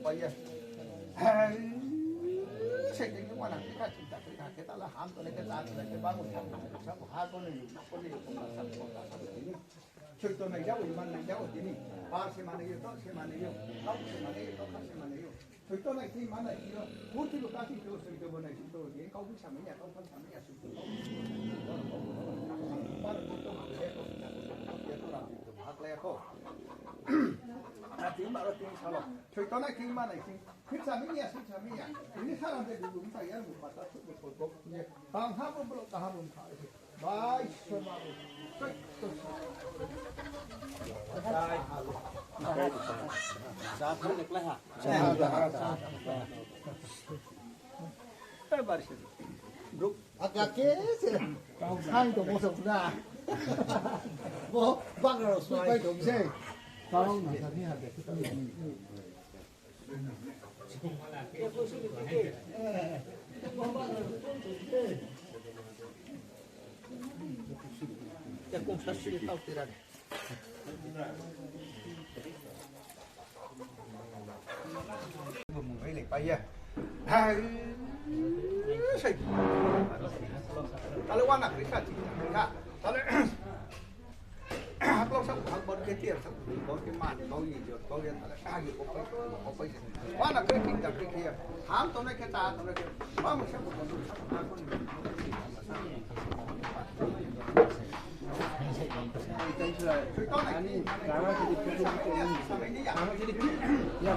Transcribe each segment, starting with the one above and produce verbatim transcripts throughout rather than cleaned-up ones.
Sai tini wana khe kha, chinta khe kha, khe tala ham tongnai khe, chá tongnai khe, bangmo sa, sa, sa, ha tongnai, na tongnai, sa, sa, sa, sa, sa, sa, sa, Soito nai jao, iman nai jao tini. Par se manai yo, to se manai yo, kau se manai yo, to kha se manai yo. Soito nai se iman nai yo. Purthimbi kasi to, soito bo nai to, ye kau bisa manya, kau phan sa manya, soito kau. Par to to ma le to, ya to ra to ma kle ko. Ati ma ro tin salo. Soito nai se iman nai se. Khisa manya, khisa manya. Ini saran de dulu mta ya mu pata tu ko ko. Ye. Tang ha bo blo ta ha bo mta. Aka ke se. Sai to mo sok na. Bo bang ro sui pai to se. Tang na sa ni ha de. Tale wana kroi sa chi ka. Tale Haklo sa, hak bor khe tiar sa, bor khe man, bor ye jot, bor ye tale, ah, ye bor pai, bor pai se. Wana khe king da khe khe. Ham tongnai khe, ta tongnai khe. Ba mo sa, bor sa, bor sa. Ani, rama khe di, rama khe di, ya, ya, ya.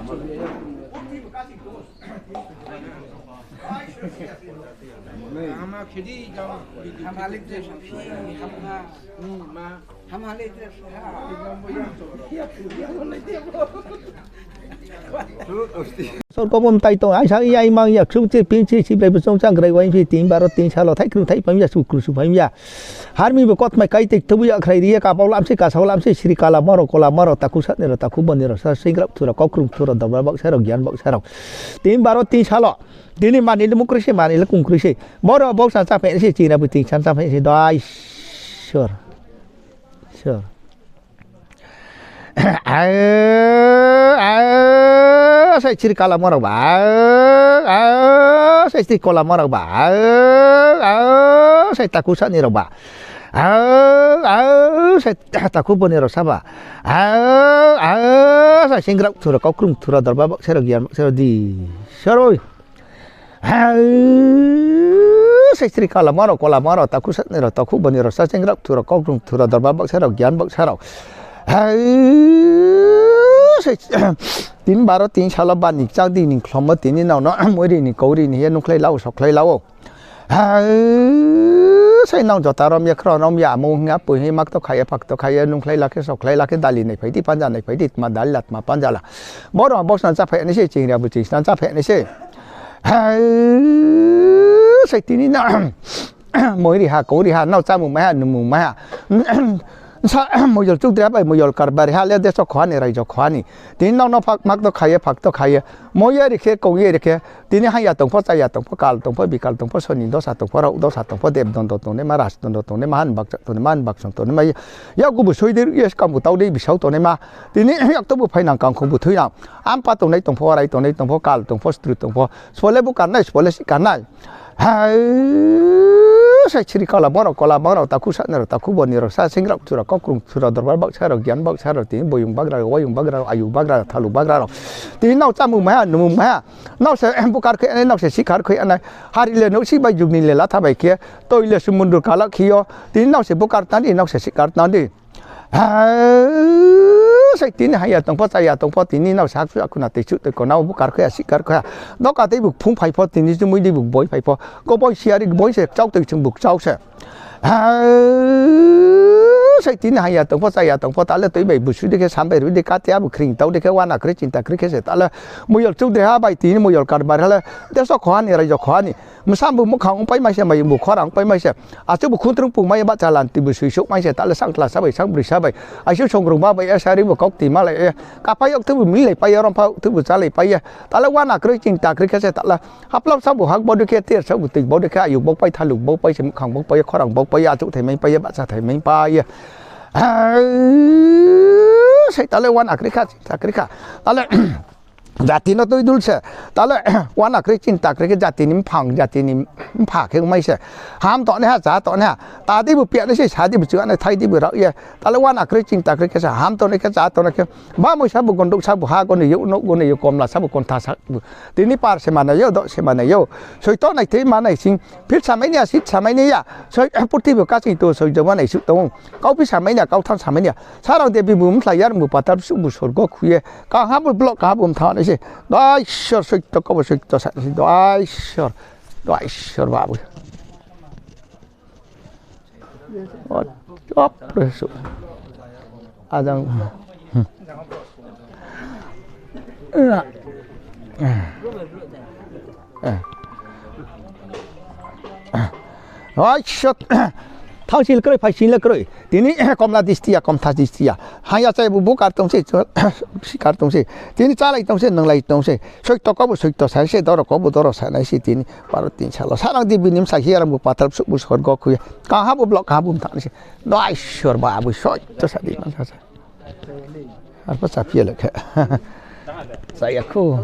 Hama khe di, jang. Hama le dress, hama. Hmm, ma. Hama le dress, ha. Sorgo bo mtai tong, aisa ya imang ya, ksu chi, pin chi, siblai bo chong chang, grai wai phi, tin baro tin salo, thai kru thai pam ya, su kru su pam ya. Harmi bo kot mai kai tik thubu ya khrai ri ya, ka bau lam se, ka sau lam se, sri kala maro, kola maro, takhu sat ni ro, takhu boni ro, sa sing rao thura, kau krung thura, dorbar bak sa ro, gyan bak sa ro. Tin baro tin salo. Tini mani le mukroi se, mani le kungkroi se. Boro bok san cha phe se, chini abo tin san cha phe se, dai sor. Sor. Au, au, sai chiri kala morok ba. Au, au, sai chiri kola morok ba. Au, au, sai takhu sani rok ba. Au, au, sai takhu boni rok sa ba. Au, au, sai singrak thura, kaukrung thura, dorba bak serok, yan bak serok di. Soroi. Au, sai sri kala maro, kola maro, takhu satni rok, takhu boni rok, saseng rok, thura, kaukrung thura, dorba baksa rok, gyan baksa rok. Au, sai tin baro tin salo bani chak di ni khlomo tini nao no, moiri ni kauri ni ye nukhlai lao, sokhlai lao. Au, sai nao jota rom ya, khro rom ya, amo hing ya, pui hing mak to khaya, phak to khaya, nukhlai lakhe, sokhlai lakhe, dali nai phai di, panja nai phai di, tma dali la, tma panja la. Boro bosna cha phai ni se, chingri abo chingsna cha phai ni se. Hai, sai tini na. Moiri ha, kauri ha, nao chámung mai ha, numung mai ha. Sa, moyol chukdri ha bai, moyol karbari ha, le deso khoha ni, raijo khoha ni. Tini nao no phak, mak to khaiye, phak to khaiye. Moye rikhe, kongye rikhe. Tini haya tongpho, chaya tongpho, kal tongpho, bikal tongpho, soni dosa tongpho, rao dosa tongpho, deb dondo tongnaima, ras dondo tongnaima, han baksa tongnaima, han baksa tongnaima. Yagubu soide, yes, kambu taudei, bisau tongnaima. Tini yaktobu phainang, kangkhongbu thoinang. Ampa tongnai tongpho, arai tongnai tongpho, kal tongpho, stru tongpho, sole bukarnai, sole sikarnai. Hai, sai chiri kala borok, kola borok, takhu satnai rok, takhu boni rok, sa sing rok, thura kokrung, thura dorbar baksa rok, gyan baksa rok, tini boyung bagra rok, wayung bagra rok, ayu bagra rok, thalu bagra rok. Tini nao chámung maiha, numung maiha. Nao se bukar khe anai, nao se sikar khe anai. Hari le nouhsi bai jugni le latha bai khe, toi le sumundur kalak khiyo. Tini nao se bukar tandi, nao se sikar tandi. Ha, sai tini haya tongpho, chaya tongpho, tini nao sak su akhuna tei su tei ko nao bukar khoya, sikar khoya. Doka tei bu phung phaipho, tini jumui di bu boi phaipho. Ko boi siari boi se chau tei chung bu chau se. Ha, sai tini haya tongpho, chaya tongpho, tale toi bai bu su di khe, sam bai ru di kate, abu khring tau di khe, wana kri chinta kri khe se, tale moyol chukdri ha bai tini moyol karbar hale, deso khoha ni, raijo khoha ni. Msam bu mukhang ongpai mai se, mayung bu khorang ongpai mai se. Achu bu khuntrung pung mai ba chalan ti bu sui sok mai se, tale sang kla sabai, sang brui sabai. Achu songrung ma bai, asari bu kok ti malai, eh. Kapai ok thubu milai pai, rom pa ok thubu chalai pai, eh. Tale wana kroi chinta kroi khe se, tale haplap sa bu hak bodo khe, ter sa bu tik bodo khe, ayuk bok pai, thaluk bok pai se, mukhang bok pai, khorang bok pai, achu thai mai pai, bacha thai mai pai. Sai tale wana kroi kha, chinta kroi kha. Tale Jati no tui dul se. Tale, uana kroi chinta kroi khe jati ni mphang, jati ni mpha khe ongmai se. Ham tongnaiha, cha tongnaiha. Ta di bu pianai se, sa di bu chuanai, thai di bu rao ye. Tale uana kroi chinta kroi khe se, ham tongnai khe, cha tongnai khe. Ba moi sa bu gondok sa bu ha goni yo, nouh goni yo, komla sa bu kontha sa bu. Tini par se manai yo, doh se manai yo. Soito nai thei manai sing. Phil samai ni ya, sit samai ni ya. Soi, purthimbi kasing to, soi joma nai suh tong. Kauphi samai ni ya, kauthang samai ni ya. Sarang debi bu mthlai ya, rang bu patal suh bu sorgo khui ye. Kaham bu blok, kaham bu mtha nai se. Dai sor, soito kau bu soito sa nai se. Dai sor. Dai sor ba bu. O, chop, re, su. Ajang. Oi, shot. Thang sil kroi, phai sil kroi. Tini komla disti ya, komtha disti ya. Haya chai bu bu kar tong se, si kar tong se. Tini chalai tong se, nunglai tong se. Soito kau bu soito sa se, doro kau bu doro sa nai se tini. Baro tin salo. Sarang di bini msa hi arang bu patal suh bu sorgo khui. Kaham bu blok, kaham bu mtha nai se. Dai sor ba bu soito sa di man sa sa. Arpa sa phi le khe. Sa ya khu.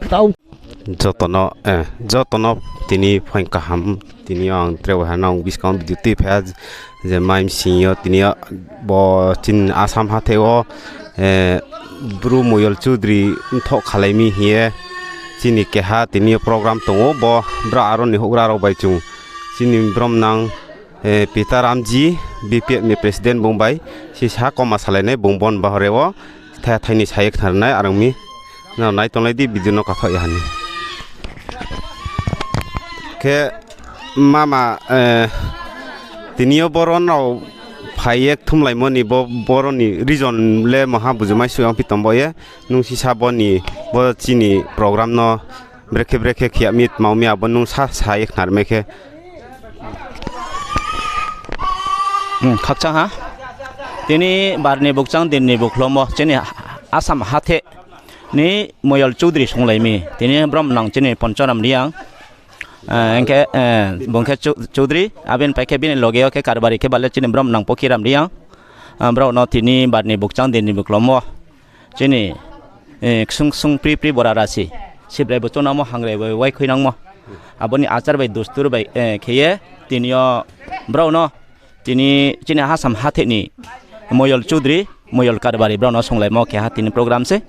Tau. Joto no, eh, joto no tini phaing kaham, tini ang tre waha nang buskang video tui phai ha, je mai msing yo tini yo bo chini Assam hathe o, eh, Bru Moyol Chudri mthoh khalai mi hing ye chini keha tini yo program tong ou, bo bra aro ni houhgra rao bai chung chini brom nang, eh, Pitaramji, B P F ni president bung bai, sisa koma salai nai, bung bon bahore o, thai thai ni sa ye khnar nai, arang mi. Nrao nai tonglai di, video no kathoh ya ha ni. Khe mama, eh, tini yo boro nrao phai ye kthumlaimo ni bo, boro ni reason le maha buju mai su yang phi tong bo ye, nung sisa bo ni, bo chini program no brekhe brekhe khiya mi tma mi abo nung sa sa ye khnar mai khe. Hmm, khakchang ha. Tini bar ni bukchang din ni bukhlomo chini Assam hathe ni Moyol Chudri songlai mi. Tini brom nang chini Ponchoram Reang. Eh, engkhe, eh, bung khe Chou-, Chudri, abini pai khe bini loge yo khe karbari khe bale chini brom nang Pokhiram Reang. Ah, brao no tini bar ni bukchang din ni bukhlomo. Chini, eh, ksung ksung pri pri bora rasi. Sibrai bo chonamo hangrai bai wai khui nangmo. Abo ni achar bai dustur bai, eh, khe ye tini yo brao no tini chini Assam hathe ni Moyol Chudri, Moyol Karbari brao no songlaimo keha tini program se.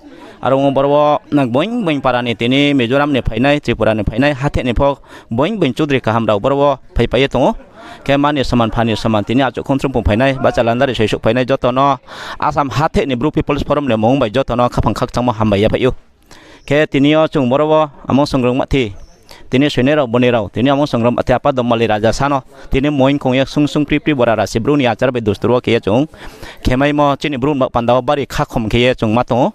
Aro ong boro wo nang boing boing para ni tini Mizoram ni phainai, Tripura ni phainai, hathe ni pho boing boing Chudri kaham rao boro wo phaipai ye tong ou. Khe mani soman phani soman tini achouh khongthrung pung phainai, bacha landari soisouh phainai joto no Assam hathe ni Bru People's Forum ni mung bai joto no khaphang khakchangmo hambai ya phai ou. Khe tini yo chung boro wo amung songrung mathi. Tini soinai rao, boni rao, tini amung songrung mathi apa Dombali Raja sa no. Tini moing kong ye sung sung pri pri bora rasi Bru ni achar bai dustur wo khe ye chung khemaimo chini Bru ni ba panda wo bari khakhom khe ye chung ma tong ou.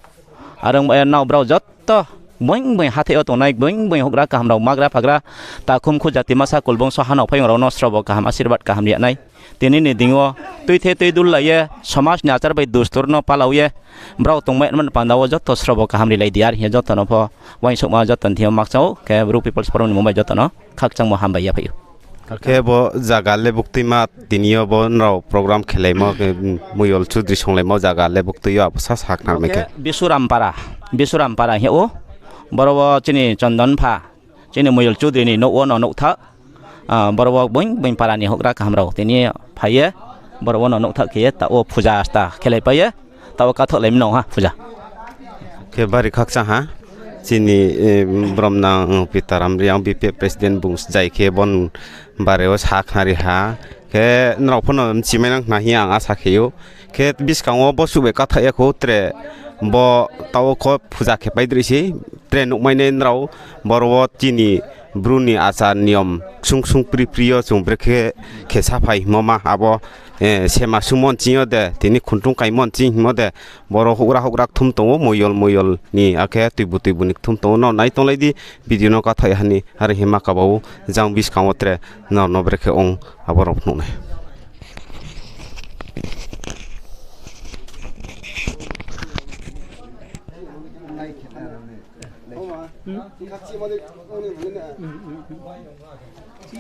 Are ong ba ye nrao brao joto boing boing hathe yo tongnai, boing boing houhgra kaham rao, magra phagra, takhum khu jati masa kulbung so hanao phaiyong rao no srobo kaham asirbad kaham ri ya nai. Tini ni deing wo tuithe tui dul lai ye, somaj ni achar bai dustur no palau ye, brao tongmai man panda wo joto srobo kaham rilai di, are hing ye joto no pho uaingsouhma joto ni thing yo makchang ou, khe Bru People's Forum ni mung bai joto no khakchangmo hambai ya phai ou. Khe bo zaga le buktuima tini yo bo nrao program khelaimo, khe, Moyol Chudri songlaimo zaga le buktui yo abo sa sa khnar mai khe. Bisuram Para, Bisuram Para hing ou, boro wo chini Chondon pha, chini Moyol Chudri ni nouh wo no nouhtha, ah, boro wo boing boing para ni houhgra kaham rao tini phai ye, boro wo no nouhtha khe ye, taoh wo puja asta khelai pai ye, taoh wo kathoh lai mi nong ha puja. Khe bari khakchang ha, chini, eh, brom nang Pitaram Reang B P F president bung jai khe bon bare wo sa khnari ha. Khe nrao pho no mchimai nang khna hing ye ang asa khe ou. Khe buskang wo bo suh bai kathoh ya khou tre bo taoh wo kho puja khe pai droi se. Tre nuhmai nai nrao, boro wo chini Bru ni achar niyom ksung ksung pri pri yo chung brekhe khe saphai hingmo ma abo, eh, sema sumon ching yo de, tini khuntung kaimon ching hingmo de, boro houhgra houhgra kthum tong ou, moyol moyol ni, akhe tuibu tuibu ni kthum tong ou, nrao nai tonglai di, video no kathoh ya ha ni, are hima kaba ou, jang buskang wo tre, nrao no brekhe ong, abo rao phnuh nai. Mai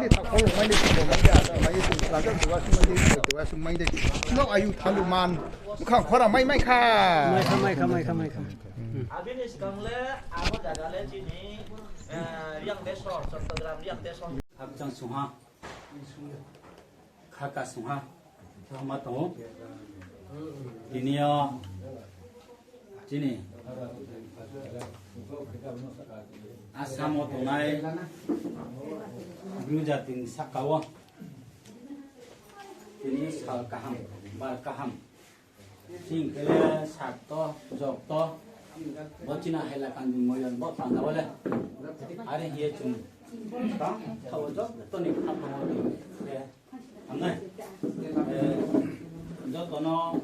de, ta kholong mai de, kholong mai de, mai de, tu la jang tu wa sung mai de, tu wa sung mai de. No ayu thalu man. Bukhang khora mai mai kha. Mai kha, mai kha, mai kha, mai kha. Abini skang le, abo jaga le chini, eh, Riang Desor, Chottogram Riang Desor. Hakchang sungha. Khaka sungha, khe hama tong ou. Tini yo chini Assam wo tongnai Bru jati ni sahka wo tini sal kaham, bar kaham. Ching khe le sakto, jokto, bo chini Hailakandi Moyon bo panda wo le. Are hing ye chung tang thaoh wo joto ni khaphang wo tong khe hamnai. Eh, joto no.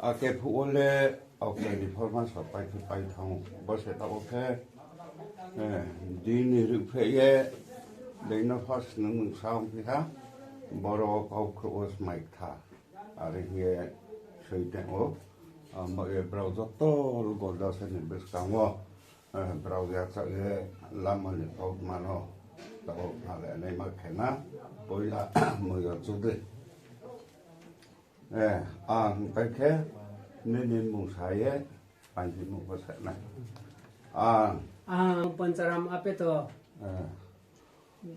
Ake phuh wo le aokchai ni pho ma sa pai khe pai thanng ou. Bo se taoh wo khe, eh, dini ruhphreh ye, dei no first nung nung sa ongphi ha, boro kau khrouh wo smai ktha. Are hing ye soi tong ou, abo ye brao joto lugo dasa ni buskang wo, eh, brao yachak ye lama ni kautma no taoh wo pha le naima khe na, poila Moyol Chudri. Eh, ang pai khe nini mmung sa ye, ang ni mmung pho sa nai. Ang. Ang Pancharam Apeto. Eh.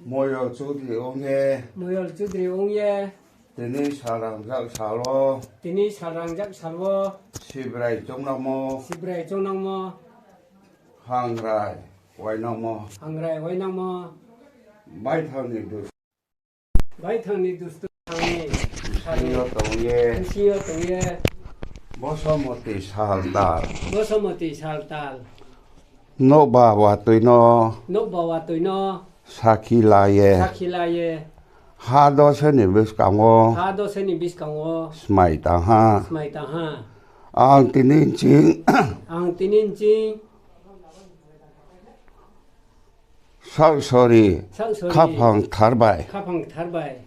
Moyol Chudri ong ye. Moyol Chudri ong ye. Tini salrangjak sal wo. Tini salrangjak sal wo. Sibrai choungnangmo. Sibrai choungnangmo. Hangrai wainangmo. Hangrai wainangmo. Baithang ni dus- Baithang ni dustu thang ni. Bsing yo tong ye. Bsing yo tong ye. Bosomoti sal tal. Bosomoti sal tal. Nouhba watoi no. Nouhba watoi no. Sakhi la ye. Sakhi la ye. Ha dose ni buskang wo. Ha dose ni buskang wo. Smai tang ha. Smai tang ha. Ang tini nching. Ang tini nching. Saohsori. Saohsori. Khaphang kthar bai. Khaphang kthar bai.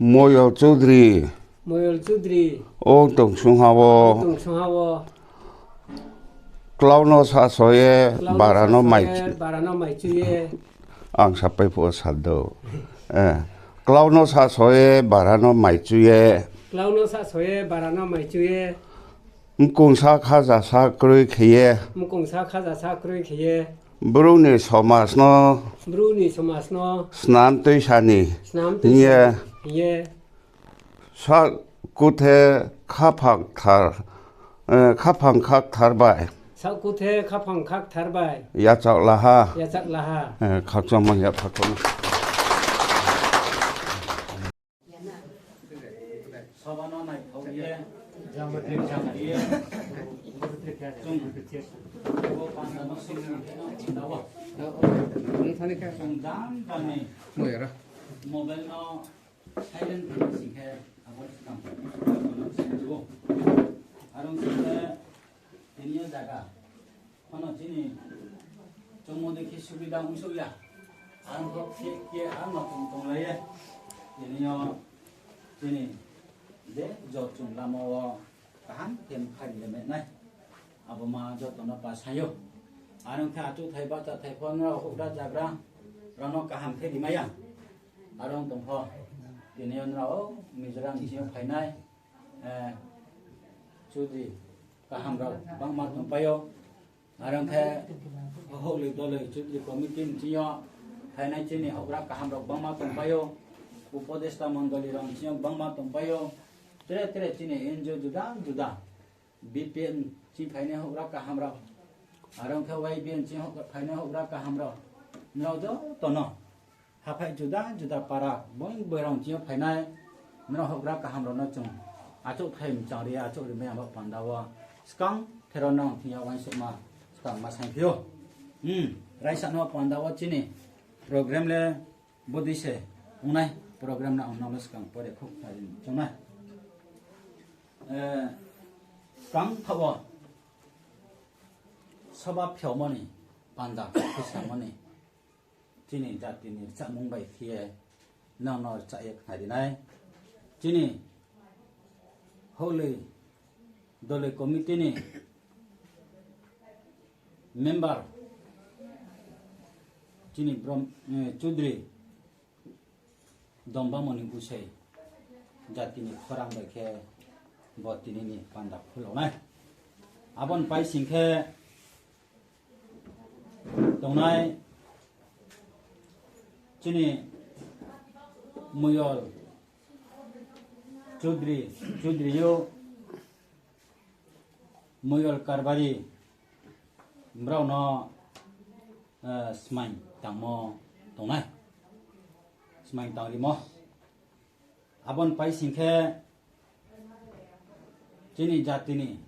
Moyol Chudri. Moyol Chudri. Ong tong sungha wo. Ong tong sungha wo. Klau no saso ye, klau no bara no saso mai ye, chu- bara no mai chu ye. Ang sapai phuh wo sal do. Eh. Klau no saso ye, bara no mai chu ye. Klau no saso ye, bara no mai chu ye. Mkungsa khajasa kroi khe ye. Mkungsa khajasa kroi khe ye. Bru ni somaj no. Bru ni somaj no. Snam tuisa ni. Snam tuisa ni. Hing ye. Hing ye. Saohkuthe khaphang kthar, eh, khaphang kha kthar bai. Saohkuthe khaphang kha kthar bai. Yachak la ha. Yachak la ha. Eh, khakchangma ya khakchangma. Soba no naithao ye, jang ye, chung bo panda no sing khe no panda wo. Chung jang jang ni mobile no silent khe sing khe abo skang sing ou. Aro sing khe tini yo jaga. Phano chini chungmo dei khe subida ongsuh ya. Ang khe khe ang no tong tonglai ye. Tini yo chini je jo chung lama wo kaham khe mkhairi le menai. Abo ma joto no pasai ou. Aro khe achouhthai bahchathai pho nrao houhgra jagra rao no kaham khe rimai ya. Aro tong pho tini yo nrao Mizoram ni sing yo phainai, eh, Chudri kaham rao bangma tongpai ou. Aro khe houhloi doloi Chudri committee ni sing yo phainai chini houhgra kaham rao bangma tongpai ou. Upodesta mondoli rao ni sing yo bangma tongpai ou. Tre tre chini N G O juda juda, B P N sing phainai houhgra kaham rao, aro khe Y B N sing phainai houhgra kaham rao, nrao joto no haphai juda juda para boi boi rao sing yo phainai, nrao houhgra kaham rao no chung achouhthai mchang ri ye achouh rimai ya bo panda wo skang thero nang thing yo uaingsouhma skang ma saingphi ou. Hmm, raisa no panda wo chini program le bodei se ongnai, program no ang nang no skang pore khouh khnari choungnai. Eh, skang thaoh wo soba phiaomo ni panda khe samo ni chini jati ni rchamung bai khe ye nang no rcha ye khnari nai. Chini Houhloi Doloi Committee ni member chini Brom-, eh, Chudri Dombamoni Usoi jati ni khorang bai khe bo tini ni panda phulao nai. Abo ni pai sing khe tongnai chini Moyol Chudri, Chudri yo Moyol Karbari brao no, eh, smaing tangmo tongnai. Smaing tang rimo. Abo ni pai sing khe chini jati ni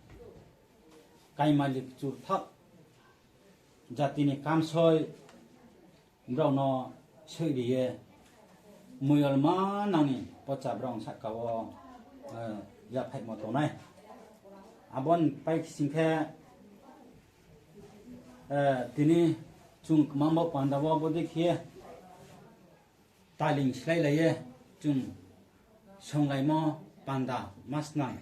kaimali kchurthak jati ni kamsoi brao no soih ri ye moyol manang ni pocha brao sahka wo, eh, yaphaihmo tongnai. Abo ni pai sing khe, eh, tini chung kmang bo panda wo bodei khe taling sláilai ye chung songlaimo panda ma snang.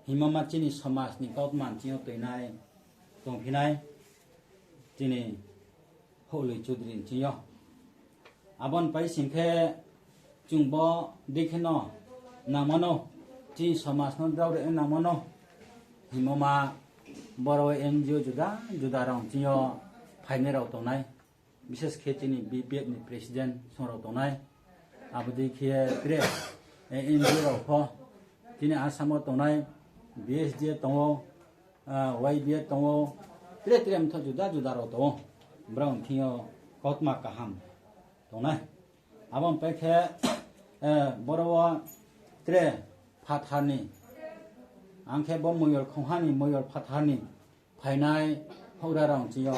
Hingmo ma chini somaj ni kautma chini yo tuinai, tongphinai, chini Houhloi Chudri ni chini yo. Abo ni pai sing khe chung bo dei khe no nangmo no, chini somaj no drao ri nangmo no. Hingmo ma boro N G O juda juda rao chini yo phainai rao tongnai. Bises khe chini B P F ni president song rao tongnai. Abo dei khe tre, eh, N G O rao pho chini Assam wo tongnai, B S D A tong ou, ah, Y B A tong ou, tre tre mthoh juda juda rao tong ou. Brao ni thing yo kautma kaham tongnai. Abo ni pai khe, eh, boro wo tre phathar ni, ang khe bo moyol khongha ni, moyol phathar ni phainai houhgra rao chini yo,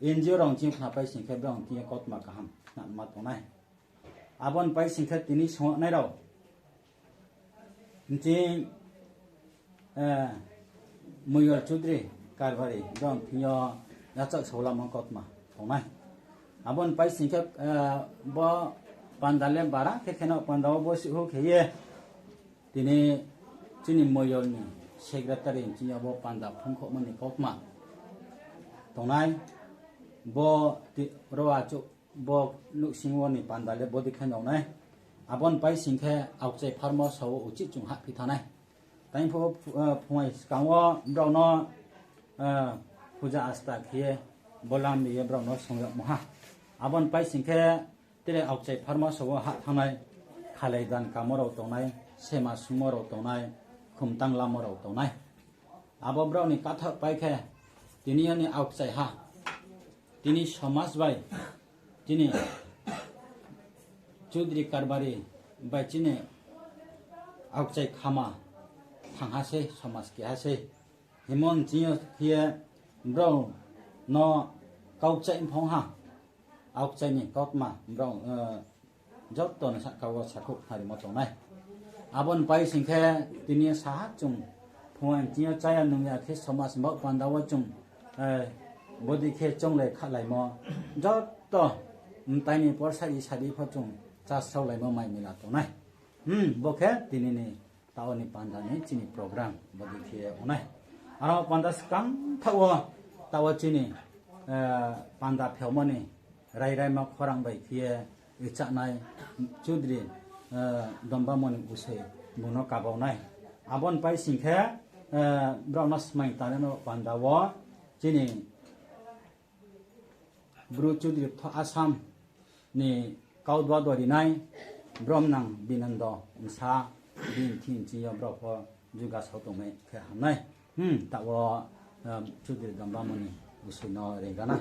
N G O rao chini yo khna pai sing khe brao chini yo kautma kaham khna ma tongnai. Abo ni pai sing khe tini songnai rao chini, eh, Moyol Chudri Karbari brao thing yo yachaoh saolamo kautma tongnai. Abo ni pai sing khe, eh, bo panda le bara khe kheno panda wo bo suhu khe ye tini chini moyol ni secretary chini yo bo panda phungkhouhmo ni kautma tongnai. Bo ti-, ro achouh bo nouhsing wo ni panda le bodei khe nang nai. Abo ni pai sing khe aokchai pharmo sa wo uchih chung hahphi thanng nai. Tini pho, eh, phungai skang wo brao no, eh, puja asta khe ye bo lam ri ye brao no song yagmo ha. Abo ni pai sing khe tre aokchai pharmo sa wo hah thanng nai, khalai dan kamo rao tongnai, sema sungmo rao tongnai, khumtang lamo rao tongnai. Abo brao ni kathaoh pai khe, tini yo ni aokchai ha, tini somaj bai, chini Chudri Karbari bai chini aokchai khama thangha sei, somaj keha sei. Hingmo ni chini yo khe ye brao no kaukchai mphang ha, aokchai ni kautma brao, eh, joto ni sahka wo sakhouh khnarimo tongnai. Abo ni pai sing khe tini yo saha chung phungai chini yo cháya nungya khe somaj baoh panda wo chung, eh, bodei khe chounglai khahlaimo joto mtai ni porsa isadi pho chung chásraolaimo mai mila tongnai. Hmm, bo khe tini ni taoh wo ni panda ni chini program bodei khe ye ong nai. Aro panda skang thaoh wo, taoh wo chini, eh, panda pheomo ni rairaima khorang bai khe ye ichanai Chudri, eh, Dombamoni Usoi bung no kabau nai. Abo ni pai sing khe, eh, brao no smai tangnaima panda wo chini Bru Chudri Ptho Assam ni kau dua dua ri nai, bromnang Binando bsa, bini thing chini yo brao pho juga sao tongmai khe ham nai. Hmm, taoh wo, eh, Chudri Dombamoni Usoi no rega na.